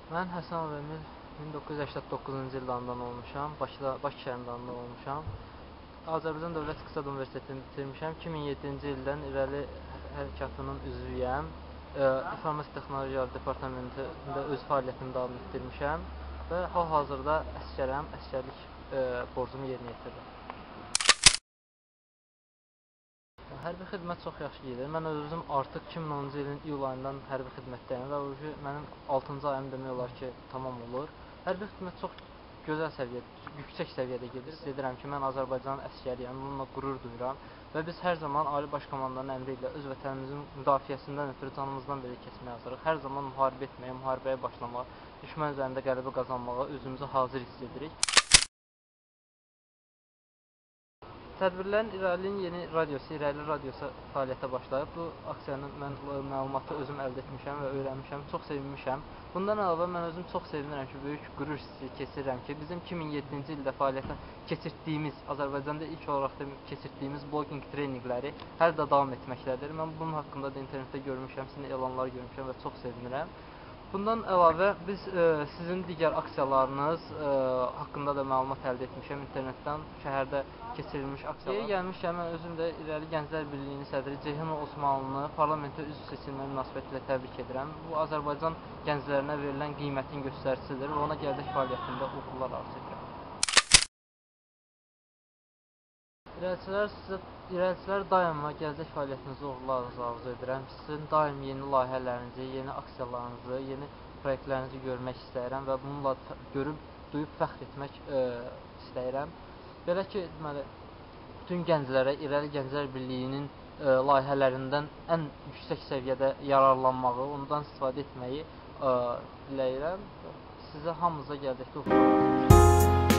Mən Həsənov Emil 1989-cu ildə anadan olmuşam. Bakıda, Bakı şəhərində anadan olmuşam. Azərbaycan Dövlət İqtisad Universitetini bitirmişəm. 2007-ci ildən İrəli Hərəkatının üzvüyəm. İnformasiya Texnologiyaları Departamentində öz fəaliyyətimi davam etdirmişəm və hal-hazırda əsgərəm, əsgərlik borcumu yerinə yetirirəm. Hərbi xidmət çox yaxşı gedir. Mən özüm artıq 2010-cu ilin iyul ayından hərbi xidmətdəyəm və o mənim 6-cı ayım demək olar ki, tamam olur. Hərbi xidmət çox gözəl səviyyədə, yüksək səviyyədə gedir. Hiss edirəm ki, mən Azərbaycanın əsgəriyəm, bununla qürur duyuram və biz hər zaman Ali Baş Komandanın əmri ilə öz vətənimizin müdafiəsindən ötürü canımızdan belə keçməyə hazırıq. Hər zaman müharibə etməyə, müharibəyə başlamağa, düşmən üzərində qələbə qazanmağa özümüzü hazır hiss edirik. Tədbirlərin İrəlinin yeni radiosu, İrəli radiosu fəaliyyətə başlayıb. Bu aksiyanın mən məlumatı özüm əldə etmişəm və öyrənmişəm, çox sevinmişəm. Bundan əlavə mən özüm çox sevinirəm ki, böyük qürur hissi keçirirəm ki, bizim 2007-ci ildə fəaliyyətə keçirdiyimiz, Azərbaycanda ilk olaraq da keçirdiyimiz blogging treninqləri hələ də davam etməkdədir. Mən bunun haqqında da internetdə görmüşəm, sizin elanları görmüşəm və çox sevinirəm. Bundan əlavə biz sizin digər aksiyalarınız haqqında da məlumat əldə etmişəm internetdən, şəhərdə keçirilmiş aksiyalar. Yeri gəlmişkən mən özüm də İrəli Gənclər Birliyinin sədri Ceyhun Osmanlını parlamentə üzv seçilmə münasibətilə təbrik edirəm. Bu Azərbaycan gənclərinə verilən qiymətin göstəricisidir və ona gələcək fəaliyyətində uğurlar arzu edirəm. İrəliçilər daima gələcək fəaliyyətinizdə uğurlarınızı arzu edirəm. Sizin daim yeni layihələrinizi, yeni aksiyalarınızı, yeni proyektlərinizi görmək istəyirəm və bununla görüb, duyub fəxr etmək istəyirəm. Belə ki, deməli, bütün gənclərə İrəli Gənclər Birliyinin layihələrindən ən yüksək səviyyədə yararlanmağı, ondan istifadə etməyi diləyirəm. Sizə hamınıza gələcəkdə uğurlar arzu edirəm.